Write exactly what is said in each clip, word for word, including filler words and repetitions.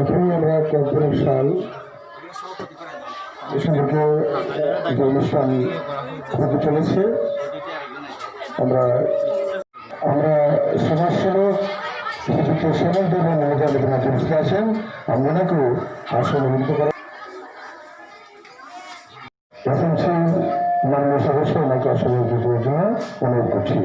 এখন আমরা কর্পোরেট সাল সম্পর্কে যে অনুষ্ঠান হতে চলেছে, আমরা আমরা সমাজসেবক শ্রীযুক্ত শ্যামল দেব মহোদয় আমাদের মাঝে উপস্থিত আছেন। আমরা ওনাকেও আসন গ্রহণ করা এসএমসি মাননীয় সদস্য ওনাকে আসনে যোগদানের জন্য অনুরোধ করছি।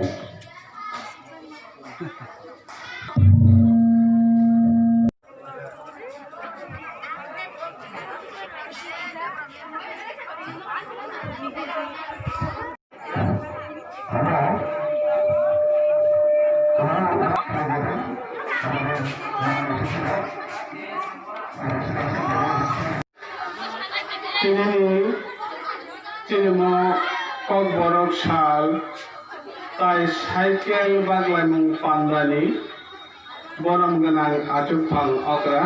Tini, tini mo Kokborok sal tai cycle baglaimung pandani borom gwnang achukphang okra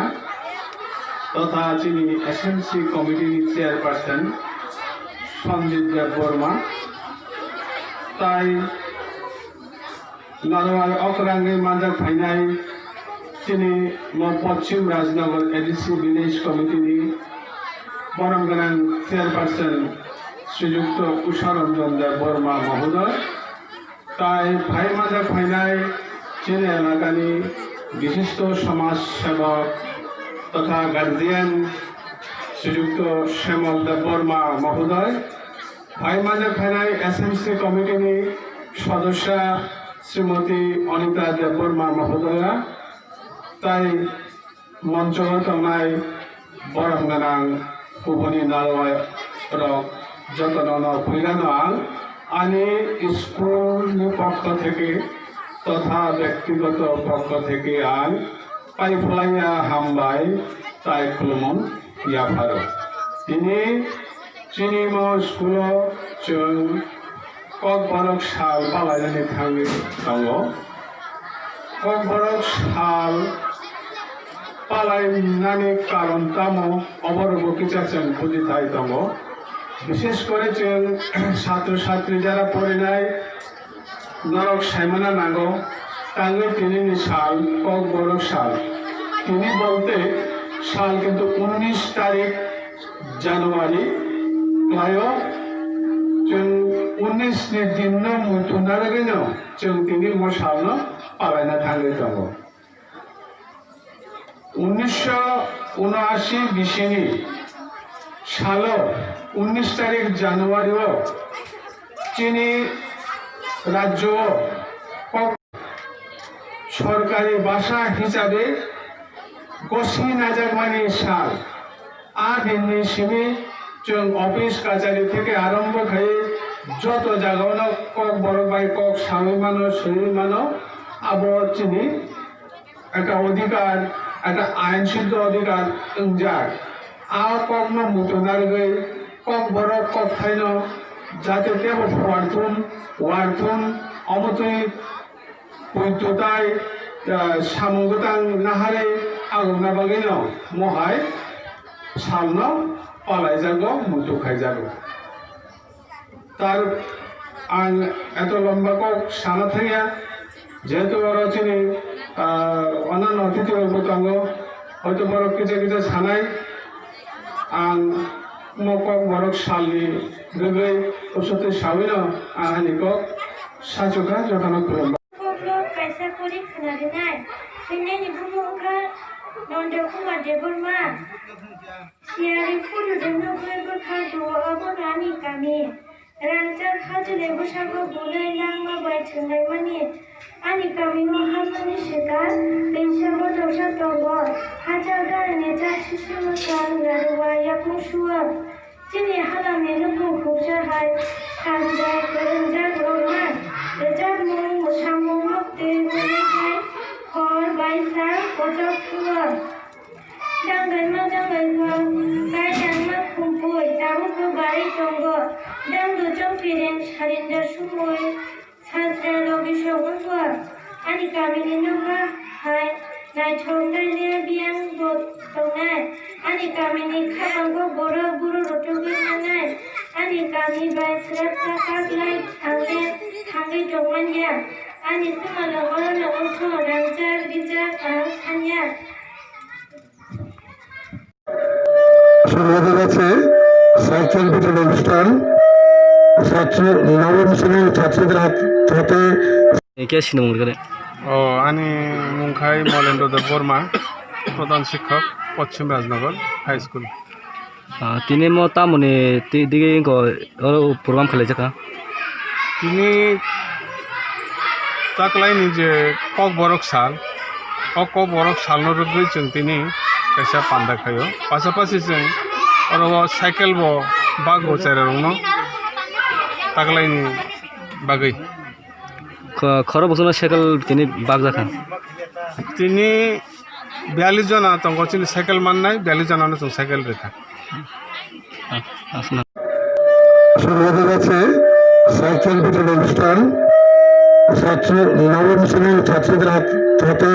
totha chini S M C committee ni chairperson Sanjit Debbarma tai Narwai okrangwi manjak phainai chini mo Poschim Rajnagar A D C Village Committee ni borom gwnang chairperson Srijukto Usha Ranjan Debbarma Mohodoy, tai phai manjak phainai chini elakani bishisto somaj sebok totha guardian Srijukto Shemal Debbarma Mohodoy, phai manjak phainai S M C committee ni sodosya Srimati Anita Debbarma Mohodoya, tai moncho o tongnai borom gwnang kubuni narwai rok jotono no puilano ang ani school ni pokho theke totha bektigoto pokho theke ang paiphlaiya hambai tai khulumung yapharo. Tini chini mo school o chwng Kokborok sal palainani thangwi tongo. Kokborok sal palainani karon tamo, oborokbo kisa chwng buji thai tongo. Bishesh kore chwng satro satri jara porinai norok saimana nango, tangwi tinini sal, Kokborok sal. Tini bolte sal kintu unnish tarik January khlaio, chwng unnish ni din no muitu narwgwino chwng tini mo sal no palaina thangwi tongo. Unnisho unashi bisini salo unnish tarik January o chini rajyo o kok sorkari bhasha hisabe gosi najakmani sal. A dinni simi chwng office kachari theke arombo khai joto jagao no Kokborok bai kok sawi mano, swiwi mano, abo chini ekta odhikar, ekta ain siddho odhikar wngjak. A kokno muitu narwgwi Kokborok kokthaino jate tebo phuarthun, warthun, omotwi puitu tai, ah, samung bwtang naharwi agukna bagwino mohai salno palaijago, muitu khaijago. Tar ang eto lomba kok sana thangya, jehetu oro chini, ah, onano othithi rokbo tongo, hoito borok kisa kisa sanai, ang mo Kokborok salni bagwi usutwi sawino ang ani kok sachukha, jotono khulumba. Kokborok kaisa pori khwnarinai, sinini bumung wngkha Nondo Kumar Debbarma. Siyari phuru de nukwi bwkha duo, abono ani kami. Rangchak hachwlwi bwskango bunui langma bai thwnglaimani. Ani kamio hapmani swkang twisa botorsa tongo. Hachal garini chak sisimo chwng narwkwa yapung suo. Chini halani nukhung khuksa hai hamjak kwrwngjak rwkma. Rwchapmung, mwsamung, muktwi, kwrwi hai hor bai sa kochok thuo. Tanggaima tanggaima, kainangma khumpui, tabukbo barwi tongo. Dangdo chongpiring sarinda sumui, sajra logisok wngkha. Ani kamini nokha hai naithok nainai biyang bo tongnai. Ani kamini khapango borok buru rutugwi thangnai. Ani kami bai srapsa kaklai thangwi thangwi tongmanya. Ani swmalo orono wngkha rangchak rijak ang sanya. শুরু হতে যাচ্ছে সাইকেল বিতরণ অনুষ্ঠান। ছাত্র, নবম শ্রেণীর ছাত্রদের হাত, হাতে Khe sini mungkha de. O, ani mung khai Molendro Debbarma, pradhan shikkok, Poschim Rajnagar High School. Ah, tini mo tamoni ti-, dige ko oro program khlai jakha. Tini taklaini je Kokborok sal, o Kokborok salno rwgwi chwng tini kaisa panda khaio. Pasapasi chwng oro o cycle bo bagwi cherairokno taklaini bagwi. Kho-, khoro bosongno cycle tini bag jakha. Tini biyallis jona tongo chini cycle mannai, biyallis jonano chwng cycle rikha. Ah, aswk. শুরু হতে যাচ্ছে সাইকেল বিতরণ অনুষ্ঠান। ছাত্র, নবম শ্রেণীর ছাত্রদের হাত, হাতে